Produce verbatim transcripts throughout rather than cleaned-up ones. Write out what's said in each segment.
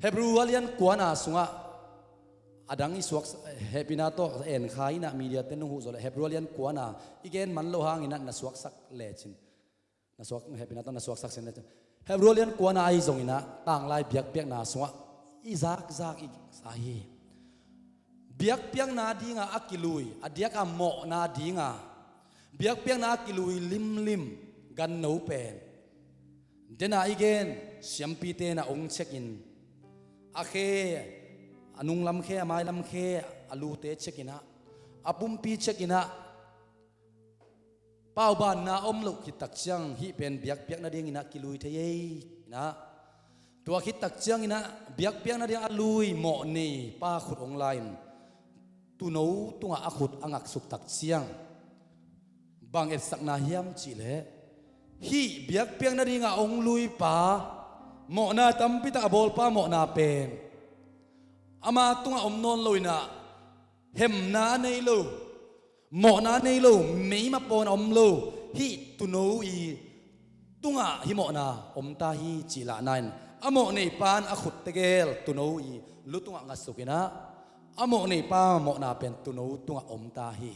Hebrew a lian kuana sungah a dang i suak, hehpihna tawh en kha inah media ten nung huh zawh leh Hebrew a lian kuana i gen man loh hanginah na suaksak lecin, na suak, hehpihna tawh na suaksak sin lecin, Hebrew a lian kuana ahi zonginah tanglai biakpiakna sungah i zakzak i sa hi. Biakpiakna dinga a kilui, a diaka mawhna dinga biakpiakna a kilui limlim ganno pen dena i gen siampite na ong check in, a khe, a nunglam khe, a mailam khe, a lute check inah, a pumpi check inah, paubanna om loh khit tak ciang hih pen biakpiakna dinginah kilui thei ei inah, tua khit tak cianginah biakpiakna ding a lui mawh nei pa khut ong la-in tuuno tungah a khut a ngaksuk tak ciang bang etsakna hiam cihleh, hih biakpiakna dinga ong lui pa, mawhna tampi tak a bawl pa mawhna pen ama tungah om nawn loinah, hemna a nei lo, mawhna a nei lo, meima pawn a om lo hih tuuno i tungah hih mawhna om ta hi cih lahna in, a mawh nei pan a khut tegel tuuno i lu tungah ngaksuk inah, a mawh nei pa mawhna pen tuuno tungah om ta hi.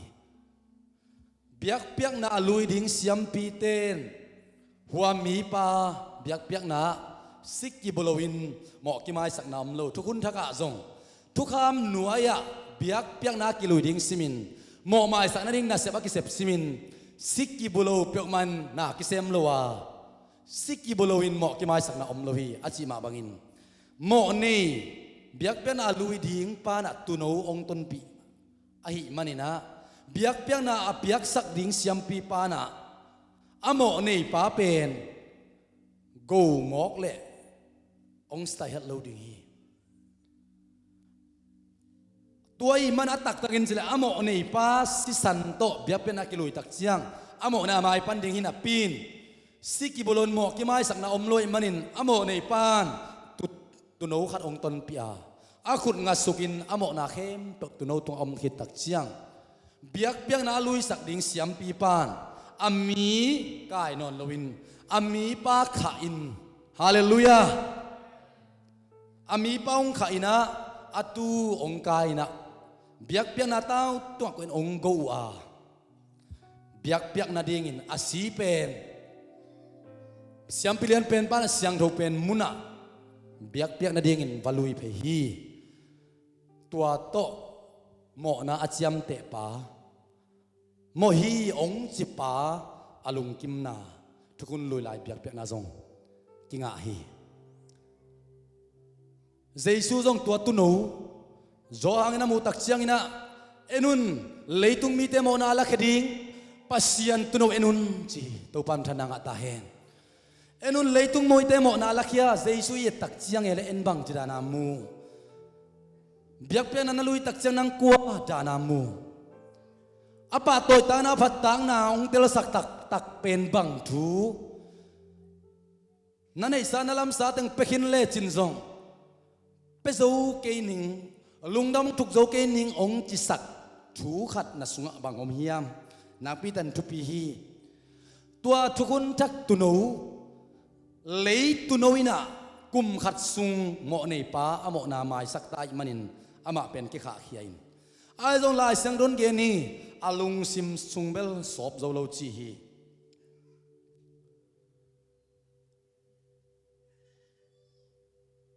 Biakpiakna a lui ding siampite in huammipa biakpiakna sik kibu loin mawh kimaisakna om lo. Thukhun thakah zong thukham nuai-ah biakpiakna a kilui ding simin, mawh maisak nading nasep a kisep simin, sik kibu lo peuhmah in na kisem lo a, sik kibu loin mawh kimaisakna om lo hi a cih mah bangin, mawh nei biakpiakna a lui ding panah tuuno ong tonpih ahih maninah, biakpiakna a piaksak ding siampi panah a mawh nei pa pen go mawk leh ong style het lo ding hi. Tua ahih man a taktakin cileh a mawh nei pa sisan tawh biakpiakna a kilui tak ciang a mawhna a maipan ding hi napi in, sik kibu loin mawh kimaisakna om lo ahih manin a mawh nei pan tu, tuuno khat ong tonpih a, a khut ngasukin a mawhna khempeuh tuuno tungah om khit tak ciang, biakpiakna a luisak ding siampi pan a mi kai nawn loin a mipa khah in, halleluiah, a mipa ong khah inah, a tu ong kai inah, biakpiakna tau tungah koih in ong go uh a, biakpiak nadingin a si pen siampi lian pen pan a siangtho pen munah biakpiak nadingin va lui phei hi. Tua tawh mawhna a ciamteh pa, mawh hi ong ci pa a lungkimna thukhun lui lai biakpiakna zong kingah hi. Jesu zong tua tuuno Johan in a muh tak cianginah, en un, leitung mite mawhna a lakhia ding Pasian tuuno en un ci hi. Topa minthanna ngah ta hen. En un, leitung mite mawhna a lakhia Jesu i et tak ciang e le en bang ci dana mu? Biakpiakna na lui tak ciang nang kua dana mu? A pahtawi takna, a phat takna ong telsak taktak pen bang thu? Na neihsa na lamsa teng pia khin lecin zong pia zo kei ning, lungdam thuk zo kei ning ong cisak thu khat na sungah bang om hiam? Nakpi takin thupi hi. Tua thukhun thak tuuno, lei tuuno inah kum khat sung mawh nei pa a mawhna maisak ta ahih manin amah pen kikhahkhia in, ahi zong Lai Siangtho in gen hi, a lungsim sung bel sawp zo lo ci hi.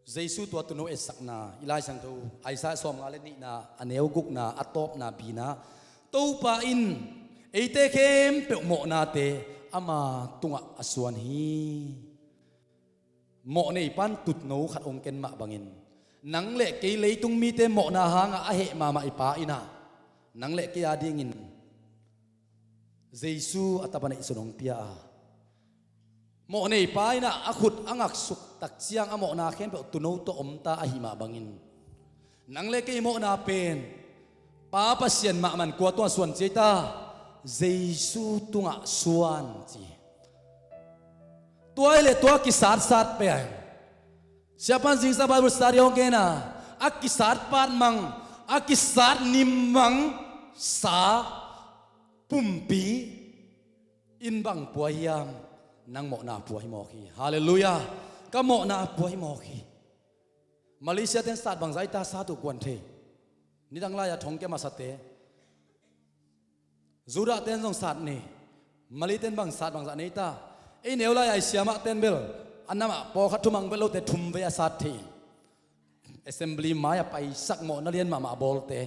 Jesu tua tuuno etsakna i Lai Siangtho Isaiah sawmnga le nihna a neu gukna a tawpna bina, Topa in eite khempeuh mawhnate ama tungah a suan hi. Mawh nei pan tuuno khat ong ken mah bangin, nang le kei leitung mite mawhna hanga a heh mahmah i Pa inah, nang le kei adingin Jesu a tapa neihsun hong pia a, mawh nei pa inah a khut a ngaksuk tak ciang a mawhna khempeuh tuuno tawh om ta ahih mah bangin, nang le kei mawhna pen Pa Pasian mahmah in kua tungah suan ci ei ta? Jesu tungah suan ci. Tua ahih leh tua kisatsat pen, siapan zingsa Bible study hong gen a, a kisat patmang, a kisat nimmang sa pumpi in bang pua hiam? Nang mawhna pua hi mawk hi. Halleluiah. Ka mawhna pua hi mawk hi. Malaysia ten sat bangzah i ta, sat uh kuan thei. Nidang lai-a thong kia masate, Judah ten zong sat ni. Malay ten bang sat bangzah nei ta. Ei neu lai-a i siamah ten bel a namah pawlkhat thumang bel lote thum vei a sat thei. Assembly mai-a paisak mawhna lian mahmah bawlte,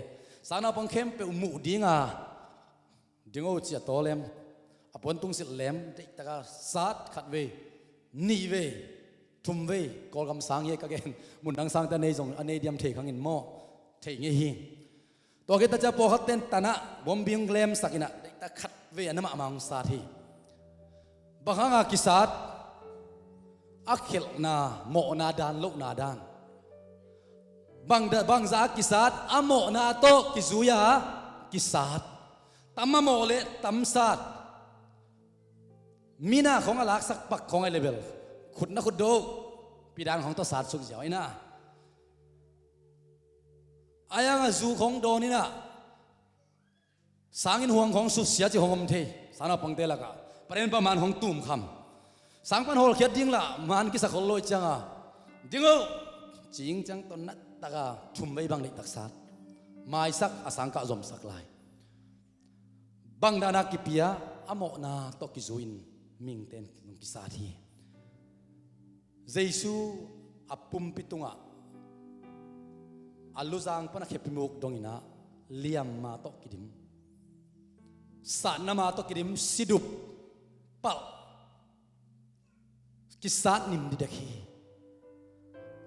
sangnaupang khempeuh muh dinga, ding o, ci a taw lem, a puan tungsilh lem, deihtaka sat khat vei, nih vei, thum vei, Kawlgam sang hi ka gen, mundang sangte a nei zong a nei diam thei khangin maw, thei ngei hi. Tua khit a cia pawlkhat ten tanah bombing lemsak inah, deihtaka khat vei a namah mah hong sat hi. Bang hanga kisat? A khelhna, mawhna dan, lohna dan. Bang da, bangzah a kisat? A mawhna tawh kizui-a kisat. Tam a mawh le tam sat. Mina khong a laksak pak khong a level, khutna khut do, pidan khong tawh sat suk ziau inah. A yanga zu khong dawn inah, sangin huang khong susia ci khong om thei, sangnaupangte lakah. Paren pa man khong tumkham. Sang pan hawlkhiat ding lah man kisak hol lo i cianga, ding o, cing ciang ton nattaka thum vei bang deihtak sat. Maisak, a sangkah zomsak lai. Bang dana kipia? A mawhna tawh kizui-in mihingte in kisat hi. Jesu a pumpi tungah a luzang pan a khepi muk dong inah, liamma tawh kidim, satnama tawh kidim, sidup, palh, kisat nim didek hi.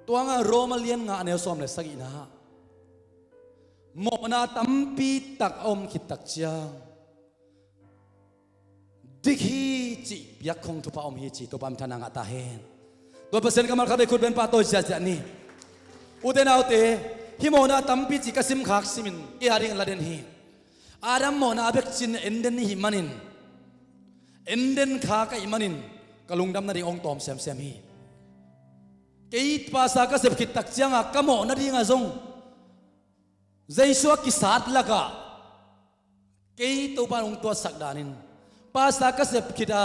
Tuanga Roma lian nga a neu sawm le sagihna, mawhna tampi tak a om khit tak ciang, dik hi cih piak khong thupha om hi ci, Topa minthanna ngah ta hen. Tua Pasian kammal khat vei khut beng pahtawi ziahziah ni. Ute naute, hih mawhna tampi cih ka simkhak simin kei a dingin la den hi. Adam mawhna a bek cin enden i hih manin, enden kha ka hih manin, ka lungdam nading hong tawm semsem hi. Kei pasa ka sep khit tak cianga ka mawh nadinga zong Jesu a kisat lakah kei Topa in hong tuatsak danin, pasa ka sep khita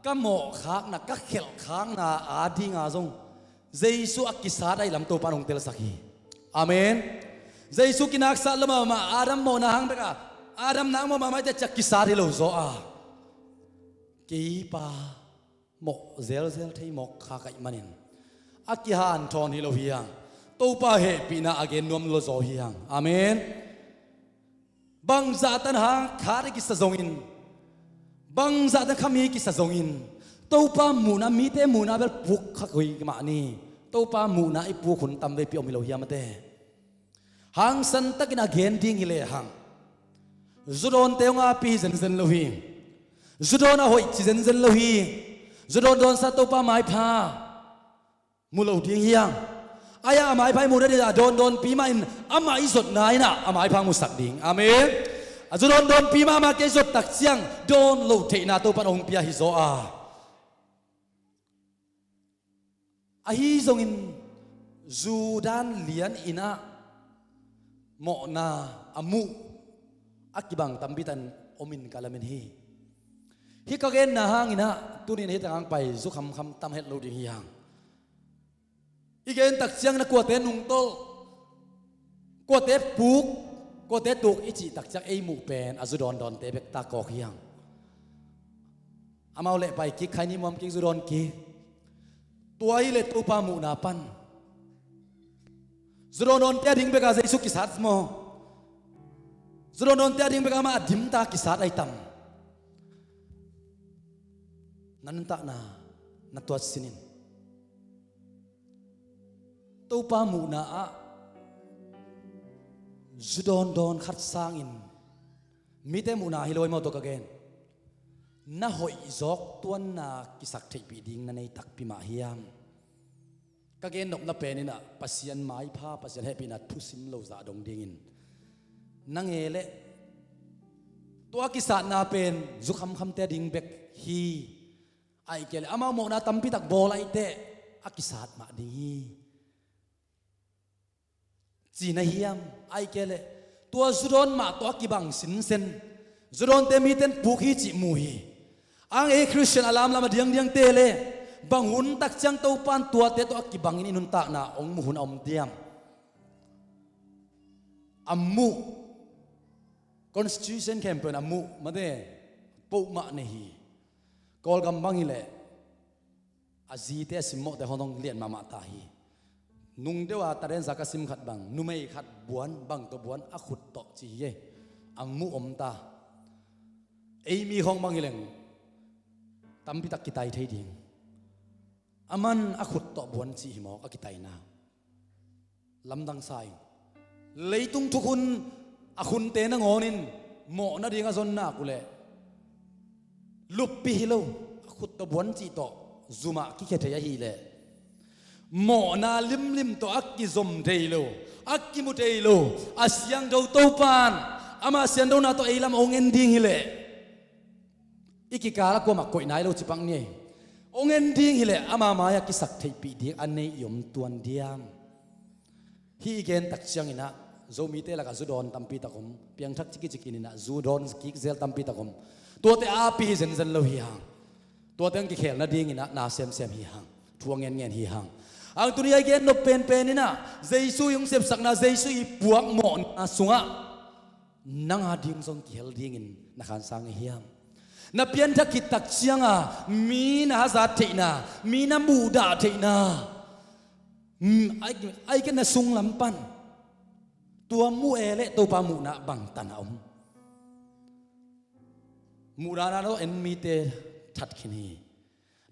ka mawhkhakna, ka khelhkhakna a dinga zong Jesu a kisat ahih lam Topa in hong telsak hi. Amen. Jesu kinaksat lo mahmah, Adam mawhna hang beka, Adam nak mawh mahmah i te ciah kisat hi lo zaw a, kei pa mawh zelzel thei mawk kha ka hih manin a kihanthawn hi lo hi hang. Topa hehpihna a gen nuam lo zaw hi hang. Amen. Bangzah tan hang khat i kisa zongin, bangzah tan khami i kisa zongin, Topa muhna, mite muhna bel puk kha koi mah ni. Topa muhna i puk hun tam veipi om hi lo hiam a te? Hangsan takin a gen ding hi lehang, zudawnte hong api hi zenzen lo hi. Zudawn a hoih ci zenzen lo hi. Zudawn dawnsa Topa maipha mu lo ding hi hang. Aia a maipha i muh nadinah dawndawnpi mah in amah i zotna inah a maipha musak ding. Amen. A zudawn dawnpi mahmah kei zot tak ciang dawn loh theihna Topa in hong pia hi zaw a. Ahi zongin zudan lian inah mawhna a muh a kibang tampi tan om in ka lamen hi. Hih ka genna hanginah tunin hih tangang pai zu khamkham tam het lo ding hi hang. I gen tak ciang na kuate nungtolh, kuate puk, kuate tuk i cih tak ciang ei muh pen a zudawndawnte bek takawk hi hang. Amau leh pai kik, khaini muam kik, zudawn kik. Tua hi leh Topa muhna pan, zudawndawnte a ding beka Jesu kisat maw? Zudawndawnte a ding beka amah a dimta kisat ahi tam? Na nuntakna na tuat sinin Topa muhna ah zudawndawn khat sangin mite muhna hi lo hi maw, tua ka gen. Na hoih zawk tuanna kisak theihpih ding na nei takpi mah hiam? Ka gen nopna pen inah Pasian maipha, Pasian hehpihna thusim lo zah dong dingin na nge leh tua kisatna pen zu khamkhamte a ding bek hi. Ahih kei leh amau mawhna tampi tak bawl ahih teh a kisat mah ding hi, ci na hiam? Ahih kei leh tua zudawn mah tawh a kibang sinsen, zudawnte mite in puk hi cih mu hi. Ang ei Khristian a lamlam a diangdiangte le Bang hun tak ciang Topa in tuate tawh a kibangin i nuntakna hong mu hun a om diam? A muh, constitution khempeuh in a muh mate, pohmah nei hi. Kawlgam bang hileh a zite a simmawhte hong lian mahmah ta hi. Nung deuh a talent za ka sim khat bang, numei khat buan, bang tawh buan, a khut tawh ci hi e. A muh om ta. Ei mi khawng bang hileng tampitak kitai thei ding. Aman a khut tawh buan ci hi mawk a kitaina. Lamdang sa in, leitung thukhun a khunte nangawnin mawh nading a zon nak uhleh luppi hi lo, a khut tawh buan cih tawh zumah kikhia thei ahileh, mawhna limlim tawh a kizom thei lo, a kimu thei lo, a siangtho Topa in ama sianthona tawh ei lam hong en ding hileh, i kikal a kuamah koih nai lo ci pak ni. Hong en ding hileh ama mai-ah kisak theihpih ding a nei i om tuan diam? Hih i gen tak ciangin ah Zomite lakah zu dawn tampi tak om, piangthak cikicikin in ah zu dawn kik zel tampi tak om. Tuate api hi zenzen lo hi hang. Tuate hong kikhel nadingin ah na semsem hi hang. Thu a ngenngen hi hang. Ang tuni a i gen nop penpen in ah Jesu i hong sepsakna, Jesu i puakmawhna sungah nang a ding zong kihel dingin na khansang ahi hiam? Na pianthak khit tak cianga mi na hazat theihna, mi na muhdah theihna, mm, ai, ai ke na sunglam pan tua muh e leh Topa muhna bangtan a om? Muhdahna tawh en mite that khin hi.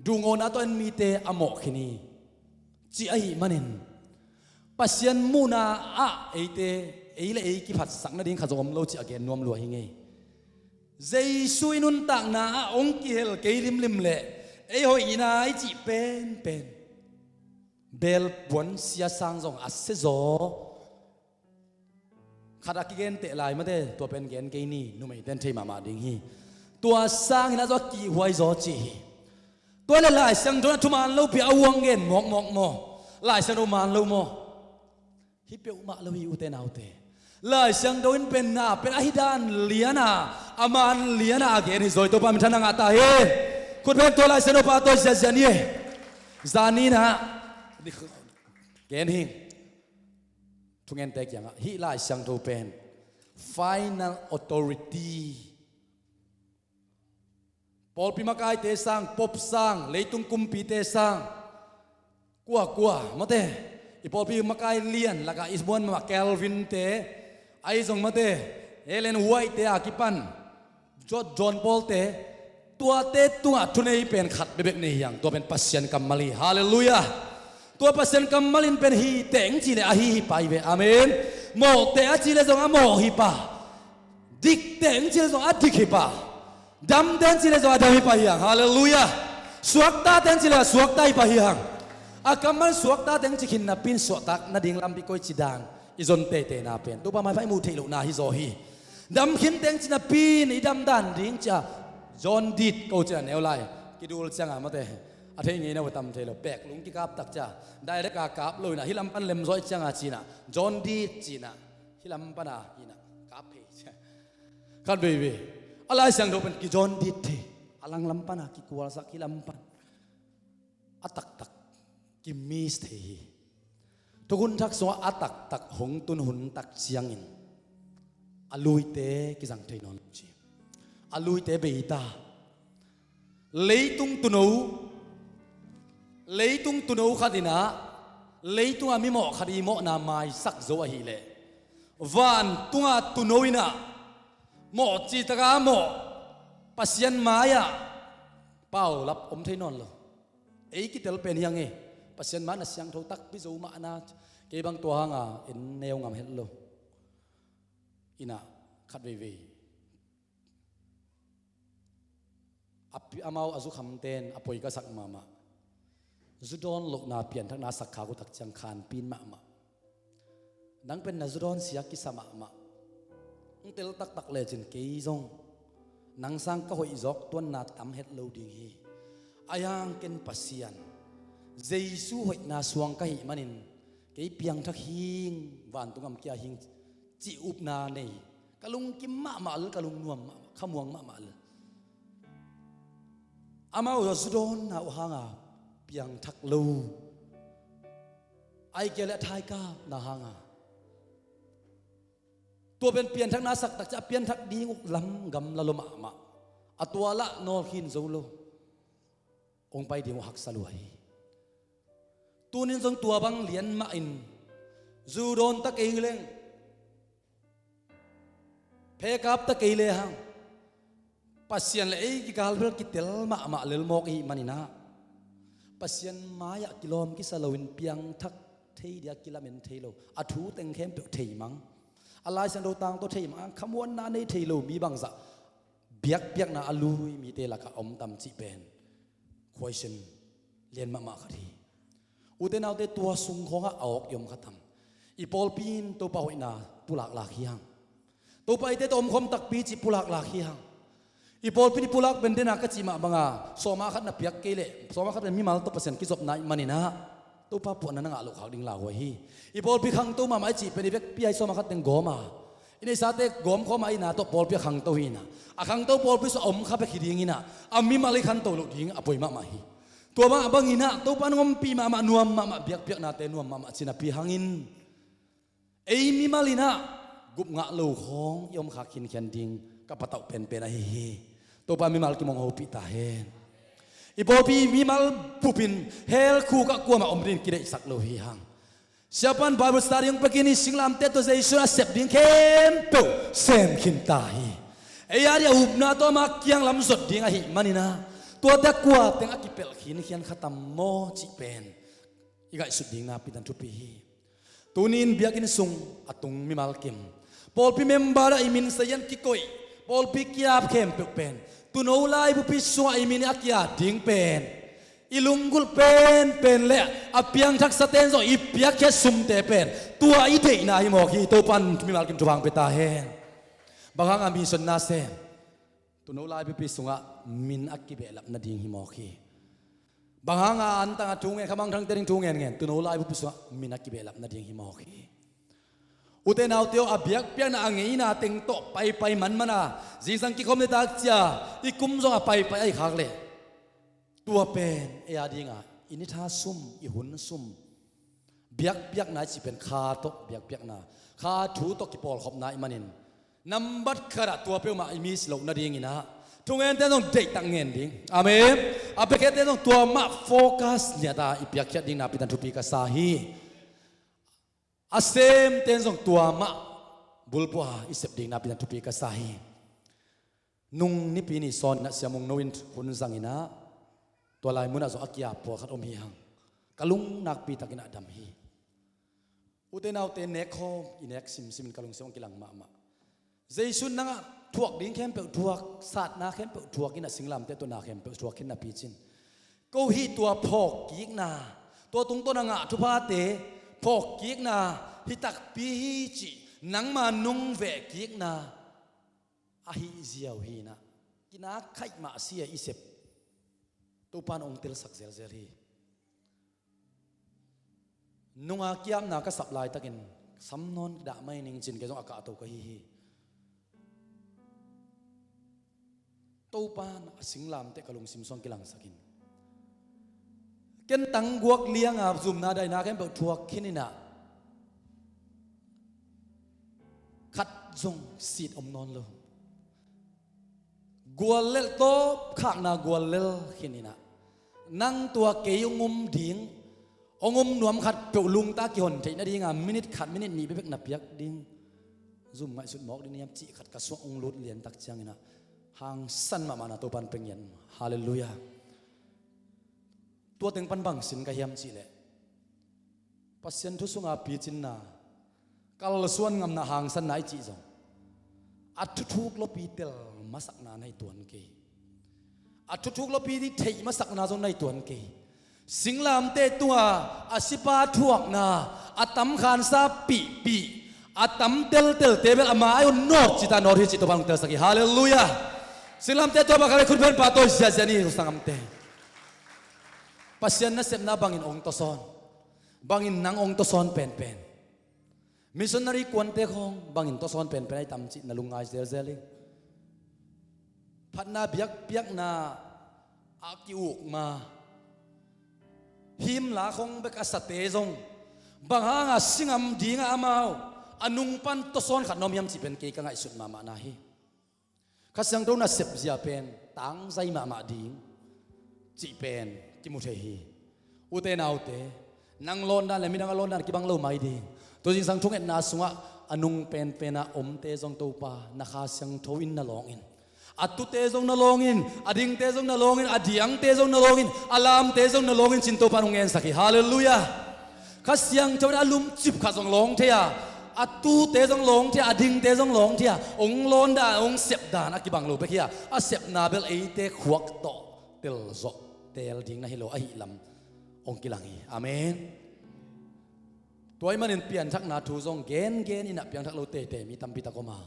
Duhgawhna tawh en mite a mawh khin hi. Ci ahih manin Pasian muhna ah eite, ei le ei kiphatsak nading khat zong om lo cih a gen nuam lua hi ngei. Jesu i nuntakna ah hong kihel kei limlim leh ei hoihna i cih penpen, belpuan siasang zong a siazaw khat a kigenteh lai mate, tua pen gen kei ni, numeite in thei mahmah ding hi. Tua sangin a zaw a kihhuai zaw ci hi. Tua le Lai Siangtho in a thuman lopi a uang gen mawkmawk maw? Lai Siangtho man lo maw? Hi peuhmah lo hi ute naute. Lai Siangtho in pen na pen ahi dan liana, a man liana a gen hi zaw hi. Topa minthanna ngah ta hi. Khut beng tua Lai Siangtho pa tua ziazia ni e. Zani na gen hi. Thungente kiangah hih Lai Siangtho pen final authority. Pawlpi makaite sang, pop sang, leitung kumpite sang, kuakua mate, i pawlpi makai lian lakah i muan mah Calvin-te, ahi zong mate, Ellen White-te a kipan George, John Paul-te, tuate tungah thunei pen khat bekbek nei hi hang, tua pen Pasian kammal hi. Halleluiah. Tua Pasian kammal in pen hi teng cih leh ahi hi pai ve. Amen. Mawh teh a cih leh zong a mawh hi pa. Dik teh a cih leh zong a dik hi pa. Dam teh a cih leh zong a dam hi pa hi hang. Halleluiah. Suakta teh a cih leh a suakta hi pa hi hang. A kammal suakta teh a cih khin napi in suakta nading lampi koi ci dan i zon teitei na pen Topa maipha i muh theih lohna hi zaw hi. Dam khin teng cih napi in i dam dan ding cia John Deed ko cia neu lai kidul cianga mate, a thei ngei na va tam thei lo, pek lung kikap tak cia direct a kap lo ina, hih lam pan lem zaw i cianga cina John Deed cina hih lam pana ina kap phei cia. Khat veivei a Lai Siangtho pen ki John Deed thei, a lang lam pana kikualsak hih lam pan a taktak ki miss thei hi. Thukhun thak sungah a taktak hong tun hun tak ciangin a luite kizang thei nawn lo ci. A luite bei ta. Leitung tuuno, leitung tuuno khat inah leitungah mimawh khat i mawhna maisak zo ahileh vantunga tuuno inah mawh citaka mawh Pasian mai-ah paulap om thei nawn lo. Ei kitel pen hiang e. Pasian ma na siangtho takpi zo mahna, kei bang tua hanga en neu ngam het lo. Inah khat veivei a pi-, amau a zukhamten a poi ka sak mahmah. Zu dawn lohna pianthakna sak khak uh tak ciang khanpin mahmah. Nang pen na zu dawn sia kisa mahmah. Hong tel taktak lecin kei zong nang sang ka hoih zawk tuanna tam het lo ding hi. A yang ken Pasian Jesu hoihna suang ka hih manin kei piangthak hing, vantung amkia hing cih upna nei. Ka lungkim mahmah lel, ka lungnuam mahmah, khamuang mahmah lel. Amau a zu dawnna uh hanga piangthak lo, ai kia le a thaikapna hanga tua pen pianthakna a sak takciang a pianthak ding uh lam gamla lua mahmah, a tua lah nawlkhin zo lo, hong pai ding uh haksa lua hi. Tunin zong tua bang lian mahin zu dawn ta kei leng, phe kap ta kei le hang, Pasian le ei kikal bel kitel mahmah lelmawk i hih maninah, Pasian mai-ah kilawm kisa loin piangthak thei dia kilamen thei lo, a thu teng khempeuh thei mang, a Lai Siangtho tang tawh thei mang, khamuanna nei thei lo mi bangzah biakpiakna a lui mite lakah om tam cih pen question lian mahmah khat hi. Ute naute, tua sung khawngah a awk i om kha tam? I pawlpi in Topa hoihna pulaklak hi hang. Topa eite tawh omkhawm takpi cih pulaklak hi hang. I pawlpi in i pulak pen dena ka cih mah banga sawma khat na piak kei leh, sawma khat pen mimal tawh Pasian kizopna i hih maninah Topa puahna na ngah loh khak ding lauhuai hi. I pawlpi khangto mahmah i cih pen i vekpi-a i sawma khat teng gawm a, i neihsate gawmkhawm a, i na tawh pawlpi a khangto hi inah, a khangto pawlpi sungah om kha bek hi dinginah, a mimal i khanto loh ding a poi mahmah hi. Tua mah banginah Topa in hong ompih mahmah, nuam mahmah, biakpiaknate nuam mahmah cinapi hangin ei mimal inah gupngah lo khawng i om khak khinkhian ding ka patauh penpen ahi hi. Topa mimal kim hong hopih ta hen. I pawlpi mimal bupin hell khukah kuamah om dingin kideihsak lo hi hang. Siapan Bible study hong pekin i singlamteh tawh Jesu a sep ding khempeuh sem khin ta hi. Ei a dih a upna tawh ama kiang lam zot ding ahih maninah, tuate a kua teng a kipelh khinkhian kha tam maw cih pen i ngaihsut ding napi-in thupi hi. Tunin biakinn sung a tung mimal kim, pawlpi member ah i min sazian kikoih, pawlpi ki-ap khempeuh pen tuuno laibupi sungah i min a ki-at ding pen i lunggulh penpen le a piangthaksate'n zong i piakkhiat sumte pen tua i deihna hi mawk hi. Topa'n mimal kim thupha hong pia ta hen. Bang hanga mission na sem? Tuuno laibupi sungah min a kibehlap nading hi mawk hi. Bang hanga antanga thu ngen, khamangthangte ding thu ngenngen? Tuuno laibupi sungah min a kibehlap nading hi mawk hi. Ute naute aw, a biakpiakna a ngeina teng tawh paipai manmana zingsang kikhawm nitak cia i kum zong a paipai ahi khak leh, tua pen ei a dinga i ni tha sum, i hun sum, biakpiakna i cih pen kha tawh biakpiakna, kha thu tawh kipawlkhopna ahih manin, nambat khatah tua peuhmah i miss loh nadinginah thungente'n zong deihtak ngen ding. Amen. A biakpiakte'n zong tua mah focus niata i piakkhiat ding napi-in thupi ka sa hi. A semte'n zong tua mah bulphuh a i sep ding napi-in thupi ka sa hi. Nung Nipi ni sawn inah Sia Mung No in hun zanginah, tua lai munah zong a ki-ap pawlkhat om hi hang. Ka lung nakpi takinah dam hi. Ute naute, nek khawng i nek simsimin ka lungsim hong kilang mahmah. Jesu in nangah thuak ding khempeuh thuak, satna khempeuh thuak inah singlamteh tawh na khempeuh thuak khin napi cin, ko hih tua phawkkikna, tua tungtawn a ngah thuphate phawkkikna hi takpi hi cih nangma nung vehkikna ahi ziau hi inah, kinak khaih mah si a i sep Topa'n hong telsak zelzel hi. Nunga ki-apna ka sap laitakin sam nawn dah mai ning cin kei zong a kahto ka hi hi. Topa'n a singlamteh ka lungsim sung kilangsak in, ken tangguak lianga zumna daihna khempeuh thuak khin inah, khat zong sit om nawn lo. Guallelh tawp khakna guallel khin inah, nang tua kei hong um ding, hong um nuam khat peuh lungta kihon theih nadinga minit khat, minit nih bekbek na piak ding zum ngaihsut mawk ding hiam cih khat ka sungah hong lut liantak cianginah hangsan mahmahna Topa'n pia ngiat. Halleluiah. Tua teng pan bang sin ka hiam cihleh, Pasian thu sunga picinna, kalsuan ngamna, hangsanna i cih zong a thuthuk lopi tel masakna na hi tuan kei. A thuthuk lopi theih masakna zong na hi tuan kei. Singlamteh tunga a sipa thuakna, a tam khansa pihpih, a tam teltelte bel ama ai un nawt cita nawt hi cih Topa'n hong telsak hi. Halleluiah. Singlamteh tua bang kha le khutbeng pa tawi ziahziah ni, sanggamte. Pasian nasepna bangin hong tawsawn, bangin nang hong tawsawn penpen. Missionary kuante khawng bangin tawsawn penpen ahi tam cih na lungngai zelzel hi. Phatna biakpiakna a ki-uk ma, phim la khong bek a sate zong bang hanga singam dinga amau a nung pan tawsawn khat na om hiam cih pen kei ka ngaihsut mahmahna hi. Kha Siangtho nasepzia pen tangzai mahmah ding cih pen kimu thei hi. Ute naute, nang lawndan le midang a lawndan kibang lo mai ding. Tua zingsang thungetna sungah a nung penpena omte zong Topa na Kha Siangtho in na lawng in, a tute zong na lawng in, a dingte zong na lawng in, a diangte zong na lawng in, a lamte zong na lawng in cin Topa nong ngensak hi. Halleluiah. Kha Siangtho in a lumcip khat zong lawng thei a, a tute zong lawng thei a, a dingte zong lawng thei a, hong lawndan hong sepdan a kibang lo bek hi a, a sepna bel eite khuak tawh telzawh tel ding na hi lo ahih lam hong kilang hi. Amen. Tua ahih manin pianthakna thu zong gengen in a piangthak lo teitei mi tampi tak om a,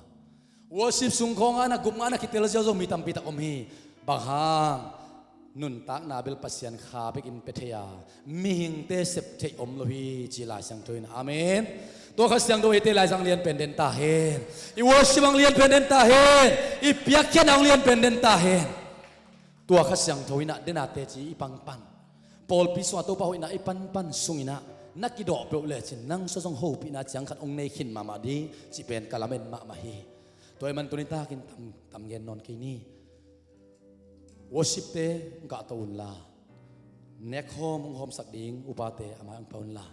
worship sung khawngah na gupngah na kitel ziau zong mi tampi tak om hi. Bang hang? Nuntakna bel Pasian Kha bekin pia thei a, mihingte sep theih om lo hi ci Lai Siangtho in. Amen. Tua Kha Siangtho eite lai zang lian pen den ta hen. I worship ang lian pen den ta hen. I piakkhiat ang lian pen den ta hen. Tua Kha Siangtho in a dena teci i pangpan, pawlpi sungah Topa hoihna i panpan sung in a na kidawh peuh lecin nang sua zong hopihna ciang khat hong nei khin mahmah ding cih pen ka lamen mahmah hi. Tua ahih man tuni takin tam, tam gen nawn kei ni. Worship-te gahto unla, nekhawm hong hawmsak ding upate a mai hong pia unla.